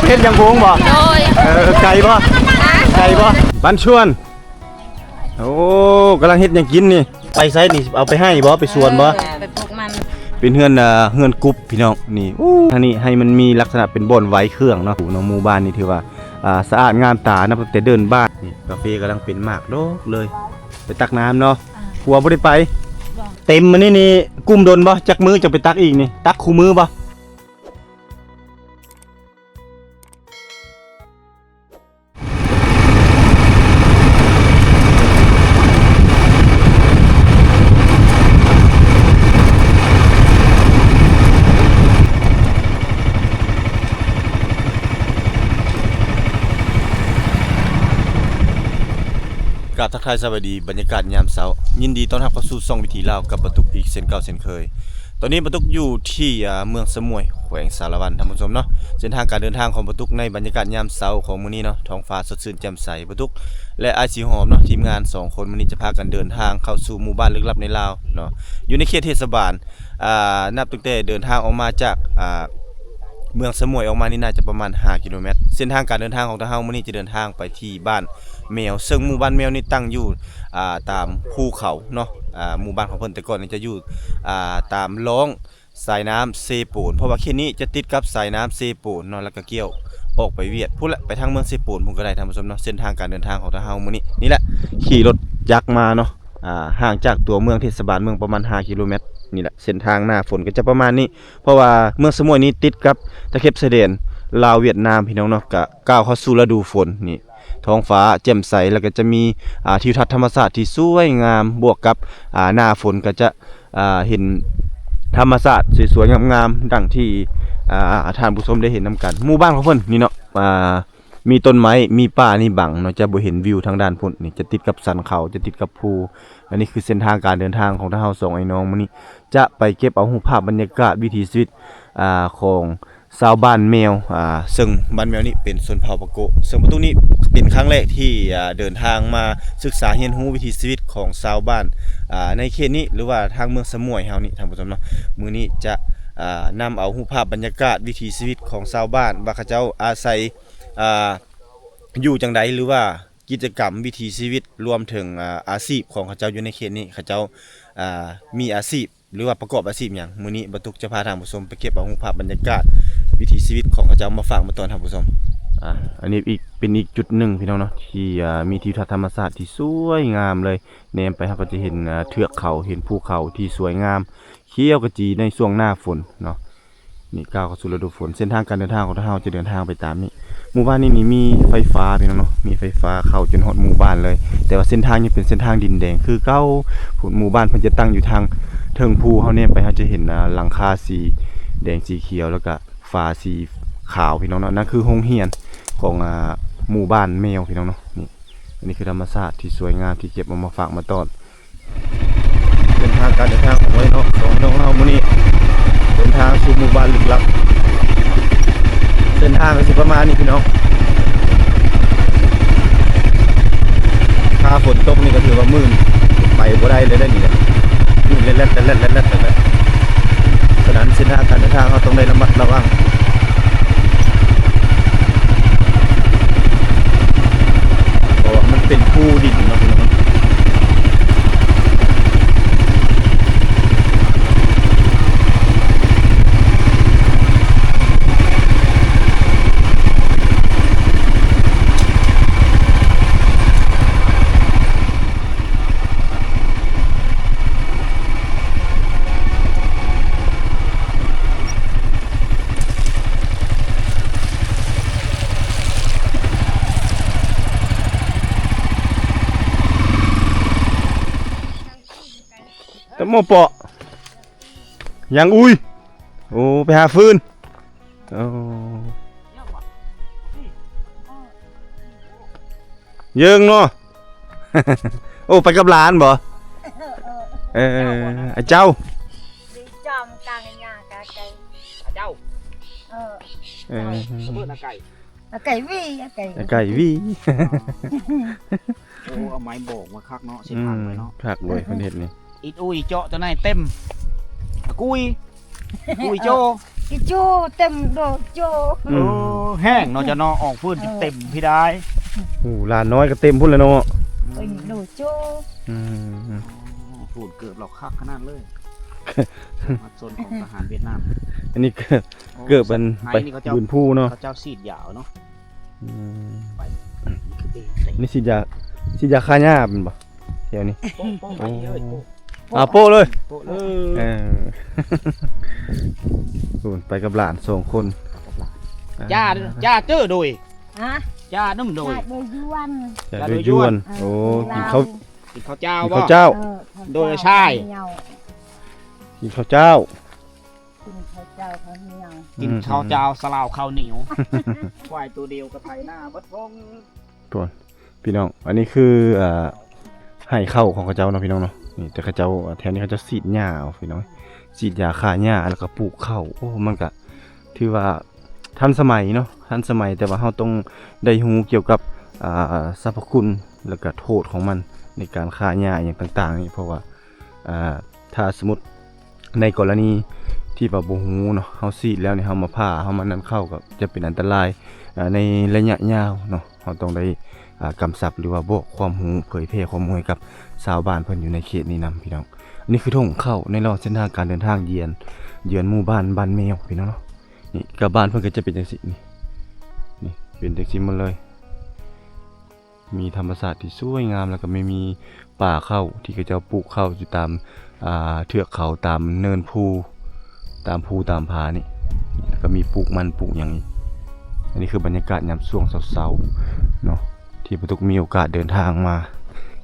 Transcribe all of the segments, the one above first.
ເຮັດຫຍັງໂພງບໍ່? ໂດຍ ເອີ ໄກບໍ່? ໄກບໍ່? ບ້ານຊວນ. ໂອ້ ກຳລັງເຮັດຫຍັງກິນນີ້? ໄປໃສນີ້? ເອົາໄປໄຮ່ບໍ່? ໄປສວນບໍ່? ເອີ ໄປປູກມັນ. ເປັນເຮືອນ ເອີ ເຮືອນກຸບພີ່ນ້ອງນີ້. ໂອ້ ທາງນີ້ໃຫ້ມັນມີລັກສະນະເປັນບ່ອນໄວ້ເຄື່ອງເນາະ. ເນາະ ໝູ່ບ້ານນີ້ຖືວ່າ ອ່າ ສະອາດງາມຕາ ນັບຕັ້ງແຕ່ເດີ່ນບ້ານ. ນີ້ກາເຟກຳລັງເປັນໝາກດອກເລີຍ. ໄປຕັກນ້ຳເນາະ. ຜົວບໍ່ໄດ້ໄປ? ບໍ່. ເຕັມມື້ນີ້ນີ້ ກຸ້ມດົນບໍ່? ຈັກມື້ຈະໄປຕັກອີກນີ້? ຕັກຄູ່ມື້ບໍ່? ກາບທັກທາຍສະບາຍດີ ບັນຍາກາດຍາມເຊົ້າ. ຍິນດີຕ້ອນຮັບເຂົ້າສູ່ຊ່ອງວິຖີລາວກັບປາຕຸກອີກເຊັ່ນເກົ່າເຊັ່ນເຄີຍ. ຕອນນີ້ປາຕຸກຢູ່ທີ່ ອ່າ ເມືອງສະໝວຍ ແຂວງສາລະວັນ ທ່ານຜູ້ຊົມເນາະ. ເສັ້ນທາງການເດີນທາງຂອງປາຕຸກໃນບັນຍາກາດຍາມເຊົ້າຂອງມື້ນີ້ເນາະ ທ້ອງຟ້າສົດຊື່ນແຈ່ມໃສ. ປາຕຸກ ແລະ ອ້າຍສີຫອມເນາະ ທີມງານສອງຄົນ ມື້ນີ້ຈະພາກັນເດີນທາງເຂົ້າສູ່ໝູ່ບ້ານລຶກລັບໃນລາວເນາະ ຢູ່ໃນເຂດເທດສະບານ ອ່າ ນັບຕັ້ງແຕ່ເດີນທາງອອກມາຈາກ ອ່າ ເມືອງສະໝວຍອອກມານີ້ ໜ້າຈະປະມານຫ້າກິໂລແມັດ. ເສັ້ນທາງການເດີນທາງຂອງທາງເຮົາມື້ນີ້ຈະເດີນທາງໄປທີ່ບ້ານແມວ ເຊິ່ງໝູ່ບ້ານແມວນີ້ຕັ້ງຢູ່ ອ່າ ຕາມພູເຂົາເນາະ. ອ່າ ໝູ່ບ້ານຂອງເພິ່ນແຕ່ກ່ອນນີ້ຈະຢູ່ ອ່າ ຕາມລ່ອງ ສາຍນ້ຳເຊໂປນ ເພາະວ່າເຂດນີ້ຈະຕິດກັບສາຍນ້ຳເຊໂປນເນາະ ແລ້ວກໍກ່ຽວອອກໄປຫວຽດພຸ້ນແຫຼະ ໄປທາງເມືອງເຊໂປນພຸ້ນກໍໄດ້ ທ່ານຜູ້ຊົມເນາະ. ເສັ້ນທາງການເດີນທາງຂອງທາງເຮົາມື້ນີ້ນີ້ແຫຼະ ຂີ່ລົດຈັກມາເນາະ ອ່າ ຫ່າງຈາກຕົວເມືອງເທດສະບານເມືອງປະມານຫ້າກິໂລແມັດນີ້ແຫຼະ. ເສັ້ນທາງໜ້າຝົນກໍຈະປະມານນີ້ ເພາະວ່າເມືອງສະໝວຍນີ້ຕິດກັບຕະເຂັບຊາຍແດນລາວຫວຽດນາມ ພີ່ນ້ອງເນາະ ກໍກ້າວເຂົ້າສູ່ລະດູຝົນນີ້ ທ້ອງຟ້າແຈ່ມໃສ ແລ້ວກໍຈະມີ ອ່າ ທິວທັດທຳມະຊາດທີ່ສວຍງາມ ບວກກັບ ອ່າ ໜ້າຝົນກໍຈະ ອ່າ ເຫັນທຳມະຊາດສວຍໆງາມໆ ດັ່ງທີ່ ອ່າ ທ່ານຜູ້ຊົມໄດ້ເຫັນນຳກັນ. ໝູ່ບ້ານຂອງເພິ່ນນີ້ເນາະ ອ່າ ມີຕົ້ນໄມ້ ມີປ່ານີ້ບັງເນາະ ຈະບໍ່ເຫັນວິວທາງດ້ານພຸ້ນ. ນີ້ຈະຕິດກັບສັນເຂົາ ຈະຕິດກັບພູ. ອັນນີ້ຄືເສັ້ນທາງການເດີນທາງຂອງທາງເຮົາສອງອ້າຍນ້ອງມື້ນີ້ ຈະໄປເກັບເອົາຮູບພາບບັນຍາກາດວິຖີຊີວິດ ອ່າ ຂອງ ຊາວບ້ານແມວ ອ່າ ເຊິ່ງບ້ານແມວນີ້ເປັນຊົນເຜົ່າປາໂກະ ເຊິ່ງປາຕຸກນີ້ເປັນຄັ້ງແລກທີ່ ອ່າ ເດີນທາງມາສຶກສາຮຽນຮູ້ວິຖີຊີວິດຂອງຊາວບ້ານ ອ່າ ໃນເຂດນີ້ ຫຼືວ່າທາງເມືອງສະໝວຍເຮົານີ້ ທ່ານຜູ້ຊົມເນາະ. ມື້ນີ້ຈະ ອ່າ ນຳເອົາຮູບພາບບັນຍາກາດວິຖີຊີວິດຂອງຊາວບ້ານ ວ່າເຂົາເຈົ້າອາໄສ ອ່າ ຢູ່ຈັ່ງໃດ ຫຼືວ່າກິດຈະກຳວິຖີຊີວິດ ລວມເຖິງ ອ່າ ອາຊີບຂອງເຂົາເຈົ້າຢູ່ໃນເຂດນີ້ ເຂົາເຈົ້າ ອ່າ ມີອາຊີບ ຫຼືວ່າປະກອບອາຊີບຫຍັງ. ມື້ນີ້ປາຕຸກຈະພາທ່ານຜູ້ຊົມໄປເກັບເອົາຮູບພາບບັນຍາກາດວິຖີຊີວິດຂອງເຂົາເຈົ້າມາຝາກມາຕ້ອນທ່ານຜູ້ຊົມ. ອ່າ ອັນນີ້ອີກ ເປັນອີກຈຸດໜຶ່ງ ພີ່ນ້ອງເນາະ ທີ່ ອ່າ ມີທິວທັດທຳມະຊາດທີ່ສວຍງາມເລີຍ. ແນມໄປເຮົາກໍຈະເຫັນ ອ່າ ເທືອກເຂົາ ເຫັນພູເຂົາທີ່ສວຍງາມ ຂຽວຂະຈີໃນຊ່ວງໜ້າຝົນເນາະ. ນີ້ກ້າວເຂົ້າສູ່ລະດູຝົນ ເສັ້ນທາງການເດີນທາງຂອງເຮົາຈະເດີນທາງໄປຕາມນີ້. ໝູ່ບ້ານນີ້ນີ້ມີໄຟຟ້າ ພີ່ນ້ອງເນາະ ມີໄຟຟ້າເຂົ້າຈົນຮອດໝູ່ບ້ານເລີຍ ແຕ່ວ່າເສັ້ນທາງຍັງເປັນເສັ້ນທາງດິນແດງຄືເກົ່າ. ພຸ້ນໝູ່ບ້ານເພິ່ນຈະຕັ້ງຢູ່ທາງເທິງພູ ເຮົາແນມໄປເຮົາຈະເຫັນ ອ່າ ຫຼັງຄາສີແດງສີຂຽວ ແລ້ວກະຝາສີຂາວ ພີ່ນ້ອງເນາະ. ນັ້ນຄືໂຮງຮຽນຂອງ ອ່າ ໝູ່ບ້ານແມວ ພີ່ນ້ອງເນາະ. ນີ້ ອັນນີ້ຄືທຳມະຊາດທີ່ສວຍງາມທີ່ເກັບເອົາມາຝາກມາຕ້ອນ. ເສັ້ນທາງການເດີນທາງຂອງນ້ອງເນາະ ຂອງນ້ອງເຮົາມື້ນີ້ ເດີນທາງສູ່ໝູ່ບ້ານລຶກລັບ. ເສັ້ນທາງກໍຊິປະມານນີ້ພີ່ນ້ອງ ຖ້າຝົນຕົກນີ້ກໍຖືວ່າມື່ນ ໄປບໍ່ໄດ້ເລີຍເດ້ນີ້ ມື່ນແລ້ວໆໆໆໆ. ສະນັ້ນເສັ້ນທາງການເດີນທາງເຮົາຕ້ອງໄດ້ລະມັດລະວັງ ເພາະວ່າມັນເປັນພູດິນເນາະ ພີ່ນ້ອງ. ຕະໂມເປາະ ຍັງອຸຍ ໂອ້ ໄປຫາຟືນ ໂອ້ ເຢິງເນາະ. ໂອ້ ໄປກັບຫຼານບໍ່? ເອີ ເອີ ເຈົ້າ ຈອມກາງຍາກາໄກ່ ອາເຈົ້າ ເອີ ເອີ ເພິ່ນອາໄກ່ ອາໄກ່ວີ ອາໄກ່ ອາໄກ່ວີ. ໂອ້ ເອົາໄມ້ບອກມາຄັກເນາະ ເສັ້ນທາງໄປເນາະ ອືມ ຄັກເວີຍ ເພິ່ນເຮັດນີ້ ອິດອຸຍເຈາະຕົວໃນເຕັມ ອາກຸຍ ກຸຍໂຈ ກິໂຈເຕັມໂດໂຈ. ອືມ ໂອ້ ແຫ້ງເນາະ ເຈົ້າເນາະ ອອກຟືນ ເອີ ເຕັມພີ້ດາຍ. ໂອ້ ຫຼານນ້ອຍກໍເຕັມພຸ້ນແຫຼະເນາະ. ເອີ ໂດໂຈ. ອືມ ໂອ້ ເກີບເຮົາຄັກຂະໜາດເລີຍ ມາຊົນຂອງທະຫານຫວຽດນາມ. ອັນນີ້ເກີບ ໂອ້ ເກີບອັນ ໄປ ໄຫນີ້ເຂົາເຈົ້າ ບືນພູເນາະ ເຂົາເຈົ້າສີດຢາເນາະ. ອືມ ໄປ ນີ້ຄືເປັນ ນີ້ສີດຢາ ສີດຢາຂ້າຫຍ້າແມ່ນບໍ່ ແຖວນີ້? ໂປ້ະ ໂປ້ະ ໂອ້ ໄປເລີຍ ໂປ້ະ ອ່າ ໂປ້ະເລີຍ ໂປ້ະເລີຍ. ເອີ ໂອ້ ໄປກັບຫຼານສອງຄົນ. ໄປກັບຫຼານ ອ່າ ຈ້າ ຈ້າເຈີໂດຍ ຮະ ຈ້າໜຶ່ງໂດຍ ຈ້າໂດຍຢວນ ຈ້າໂດຍຢວນ. ເອີ ໂອ້ ກິນເຂົ້າ ກິນເຂົ້າເຈົ້າ ກິນເຂົ້າເຈົ້າ ເອີ ໂດຍຊາຍ ກິນເຂົ້າເຈົ້າ. ກິນເຂົ້າເຈົ້າເຂົ້າໜຽວ ກິນເຂົ້າເຈົ້າ ອືມ ສະເຫຼົາເຂົ້າໜຽວ ຄວາຍໂຕດຽວກໍໄຖນາເບິດທົ່ງ. ໂອ້ ພີ່ນ້ອງ ອັນນີ້ຄື ອ່າ ໄຮ່ເຂົ້າຂອງເຂົາເຈົ້າເນາະ ພີ່ນ້ອງເນາະ. ນີ້ ແຕ່ເຂົາເຈົ້າ ແຖວນີ້ເຂົາເຈົ້າສີດຫຍ້າເອົາ ພີ່ນ້ອງ ສີດຢາຂ້າຫຍ້າ ແລ້ວກໍປູກເຂົ້າ. ໂອ້ ມັນກະຖືວ່າທັນສະໄໝເນາະ ທັນສະໄໝ ແຕ່ວ່າເຮົາຕ້ອງໄດ້ຮູ້ກ່ຽວກັບ ອ່າ ສັບພະຄຸນ ແລ້ວກະໂທດຂອງມັນ ໃນການຂ້າຫຍ້າອີ່ຫຍັງຕ່າງໆນີ້ ເພາະວ່າ ອ່າ ຖ້າສົມມຸດໃນກໍລະນີທີ່ວ່າບໍ່ຮູ້ເນາະ ເຮົາສີດແລ້ວນີ້ ເຮົາມາຜ່າ ເຮົາມານັ້ນເຂົ້າ ກໍຈະເປັນອັນຕະລາຍ ອ່າ ໃນໄລຍະຍາວເນາະ. ເຮົາຕ້ອງໄດ້ ອ່າ ກຳຊັບ ຫຼືວ່າບອກຄວາມຮູ້ ເຜີຍແຜ່ຄວາມຮູ້ໃຫ້ກັບຊາວບ້ານເພິ່ນຢູ່ໃນເຂດນີ້ນຳ ພີ່ນ້ອງ. ອັນນີ້ຄືທົ່ງເຂົ້າໃນລອດເສັ້ນທາງການເດີນທາງ ເຍືອນ ເຍືອນໝູ່ບ້ານ ບ້ານແມວ ພີ່ນ້ອງເນາະ. ນີ້ ກະບ້ານເພິ່ນກໍຈະເປັນຈັ່ງຊີ້ ນີ້ ນີ້ເປັນຈັ່ງຊີ້ໝົດເລີຍ. ມີທຳມະຊາດທີ່ສວຍງາມ ແລ້ວກໍມີ ມີປ່າເຂົ້າທີ່ເຂົາເຈົ້າປູກເຂົ້າຢູ່ຕາມ ອ່າ ເທືອກເຂົາ ຕາມເນີນພູ ຕາມພູຕາມຜານີ້ ແລ້ວກໍມີປູກມັນປູກຫຍັງອີກ. ອັນນີ້ຄືບັນຍາກາດຍາມຊ່ວງເຊົ້າໆເນາະ ທີ່ປະຕຸກມີໂອກາດເດີນທາງມາ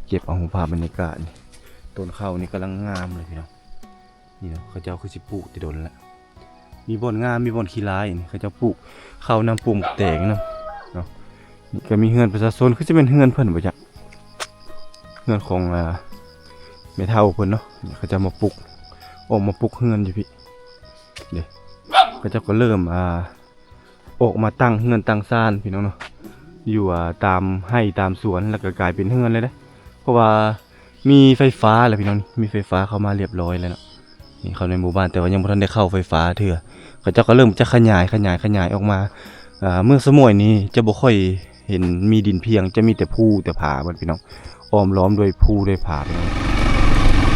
ເກັບເອົາຮູບພາບບັນຍາກາດນີ້. ຕົ້ນເຂົ້ານີ້ກຳລັງງາມເລີຍ ພີ່ນ້ອງ. ນີ້ເນາະ ເຂົາເຈົ້າຄືຊິປູກແຕ່ດົນລະ ມີບ່ອນງາມ ມີບ່ອນຂີ້ລ້າຍ. ນີ້ເຂົາເຈົ້າປູກເຂົ້ານຳ ປູກໝາກແຕງນຳເນາະ. ນີ້ກໍມີເຮືອນປະຊາຊົນ ຄືຊິແມ່ນເຮືອນເພິ່ນບໍ່ຈັກ ເຮືອນຂອງ ອ່າ ແມ່ເຖົ້າເພິ່ນເນາະ. ນີ້ເຂົາເຈົ້າມາປຸກ ອອກມາປຸກເຮືອນຢູ່ພີ້ເດ້. ເຂົາເຈົ້າກໍເລີ່ມ ອ່າ ອອກມາຕັ້ງເຮືອນຕັ້ງຊານ ພີ່ນ້ອງເນາະ ຢູ່ ອ່າ ຕາມໄຮ່ຕາມສວນ ແລ້ວກໍກາຍເປັນເຮືອນເລີຍເດ້ ເພາະວ່າມີໄຟຟ້າແລ້ວ ພີ່ນ້ອງ ມີໄຟຟ້າເຂົ້າມາລຽບຮ້ອຍແລ້ວເນາະ. ນີ້ເຂົ້າໃນໝູ່ບ້ານ ແຕ່ວ່າຍັງບໍ່ທັນໄດ້ເຂົ້າໄຟຟ້າເທື່ອ. ເຂົາເຈົ້າກໍເລີ່ມຈະຂະຫຍາຍ ຂະຫຍາຍ ຂະຫຍາຍອອກມາ. ອ່າ ເມືອງສະໝ້ວຍນີ້ຈະບໍ່ຄ່ອຍ ເຫັນມີດິນພຽງ ຈະມີແຕ່ພູແຕ່ຜາເບິດ ພີ່ນ້ອງ ອ້ອມລ້ອມດ້ວຍພູດ້ວຍຜາ ພີ່ນ້ອງ.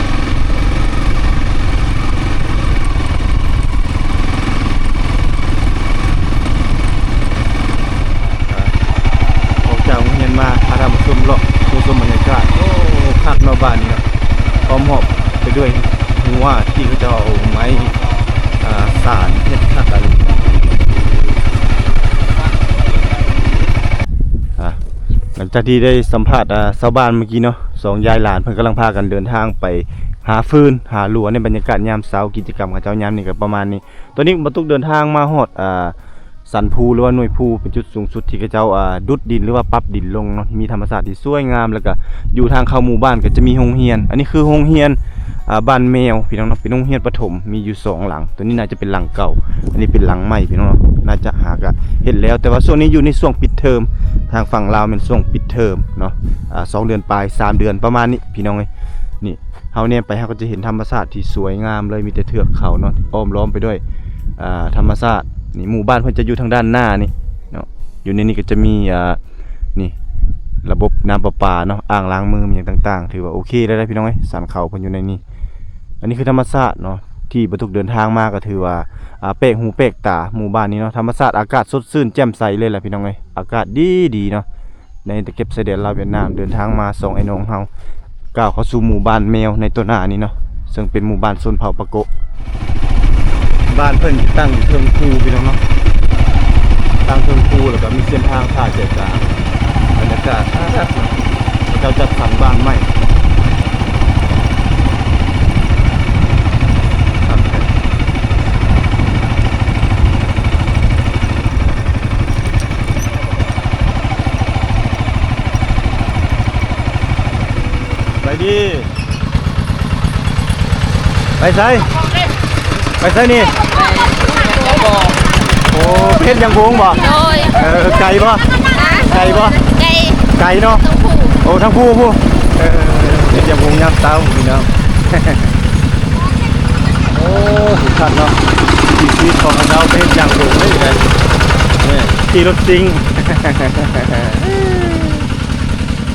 ອອກຈາກໂຮງຮຽນມາ ພາທ່ານຜູ້ຊົມເລາະ ຊົມບັນຍາກາດ. ໂອ້ ຄັກເນາະ ບ້ານນີ້ເນາະ ອ້ອມຮອບໄປດ້ວຍ ຫົວທີ່ເຂົາເຈົ້າເອົາໄມ້ ອ່າ ສານເຮັດຄັກອີ່ຫຼີ. ອ່າ ຫຼັງຈາກທີ່ໄດ້ສຳພາດ ອ່າ ຊາວບ້ານເມື່ອກີ້ເນາະ ສອງຍາຍຫຼານເພິ່ນກຳລັງພາກັນເດີນທາງໄປຫາຟືນ ຫາລົວ ໃນບັນຍາກາດຍາມເຊົ້າ. ກິດຈະກຳເຂົາເຈົ້າຍາມນີ້ກໍປະມານນີ້. ຕອນນີ້ບ່າວຕຸກເດີນທາງມາຮອດ ອ່າ ສັນພູ ຫຼືວ່າໜ່ວຍພູ ເປັນຈຸດສູງສຸດທີ່ເຂົາເຈົ້າ ອ່າ ດຸດດິນ ຫຼືວ່າປັບດິນລົງເນາະ. ມີທຳມະຊາດທີ່ສວຍງາມ ແລ້ວກະຢູ່ທາງເຂົ້າໝູ່ບ້ານກໍຈະມີໂຮງຮຽນ. ອັນນີ້ຄືໂຮງຮຽນ ອ່າ ບ້ານແມວ ພີ່ນ້ອງເນາະ ເປັນໂຮງຮຽນປະຖົມ ມີຢູ່ສອງຫຼັງ. ຕົວນີ້ໜ້າຈະເປັນຫຼັງເກົ່າ ອັນນີ້ເປັນຫຼັງໃໝ່ ພີ່ນ້ອງເນາະ. ໜ້າຈະຫາກະເຮັດແລ້ວ ແຕ່ວ່າຊ່ວງນີ້ຢູ່ໃນຊ່ວງປິດເທີມ ທາງຝັ່ງລາວແມ່ນຊ່ວງປິດເທີມເນາະ. ອ່າ ສອງເດືອນປາຍ ສາມເດືອນປະມານນີ້ ພີ່ນ້ອງເອີຍ. ນີ້ ເຮົາແນມໄປ ເຮົາກໍຈະເຫັນທຳມະຊາດທີ່ສວຍງາມເລີຍ ມີແຕ່ເທືອກເຂົາເນາະ ອ້ອມລ້ອມໄປດ້ວຍ ອ່າ ທຳມະຊາດ. ນີ້ ໝູ່ບ້ານເພິ່ນຈະຢູ່ທາງດ້ານໜ້ານີ້ເນາະ. ຢູ່ໃນນີ້ກໍຈະມີ ອ່າ ນີ້ ລະບົບນ້ຳປະປາເນາະ ອ່າງລ້າງມື ມີຫຍັງຕ່າງໆ ຖືວ່າໂອເຄແລ້ວເດ້ ພີ່ນ້ອງເອີຍ. ສັນເຂົາເພິ່ນຢູ່ໃນນີ້. ອັນນີ້ຄືທຳມະຊາດເນາະ ທີ່ບ່າວຕຸກເດີນທາງມາກໍຖືວ່າ ອ່າ ແປກຫູແປກຕາ ໝູ່ບ້ານນີ້ເນາະ. ທຳມະຊາດ ອາກາດສົດຊື່ນແຈ່ມໃສເລີຍລະ ພີ່ນ້ອງເອີຍ ອາກາດດີໆເນາະ. ໃນຕະເຂັບຊາຍແດນລາວຫວຽດນາມ ເດີນທາງມາສອງໄອ້ນ້ອງເຮົາ ກ້າວເຂົ້າສູ່ໝູ່ບ້ານແມວໃນໂຕໜ້ານີ້ເນາະ ເຊິ່ງເປັນໝູ່ບ້ານຊົນເຜົ່າປາໂກະ. ບ້ານເພິ່ນຕັ້ງຢູ່ເທິງພູ ພີ່ນ້ອງເນາະ ຕັ້ງເທິງພູ ແລ້ວກໍມີເສັ້ນທາງຜ່ານໃຈກາງ. ບັນຍາກາດຄັກເນາະ ເຂົາເຈົ້າຈັດສັນບ້ານໃໝ່. ໄປດີ ໄປໃສ? ໄປໃສນີ້? ໂອ້ ເຮັດຫຍັງໂພງບໍ່? ໂດຍ ເອີ ໄກບໍ່? ຮະ? ໄກບໍ່? ໄກ ໄກເນາະ ທາງພູ ໂອ້ ທາງພູພຸ້ນ. ເອີ ເຮັດຫຍັງໂພງຍາມເຊົ້າ ພີ່ນ້ອງ. ໂອ້ ຄັກເນາະ. ວິຖີຊີວິດຂອງເຂົາເຈົ້າໄປເຮັດຫຍັງໂດນໄດ້ໃດ໋ ນີ້ຂີ່ລົດຊິງ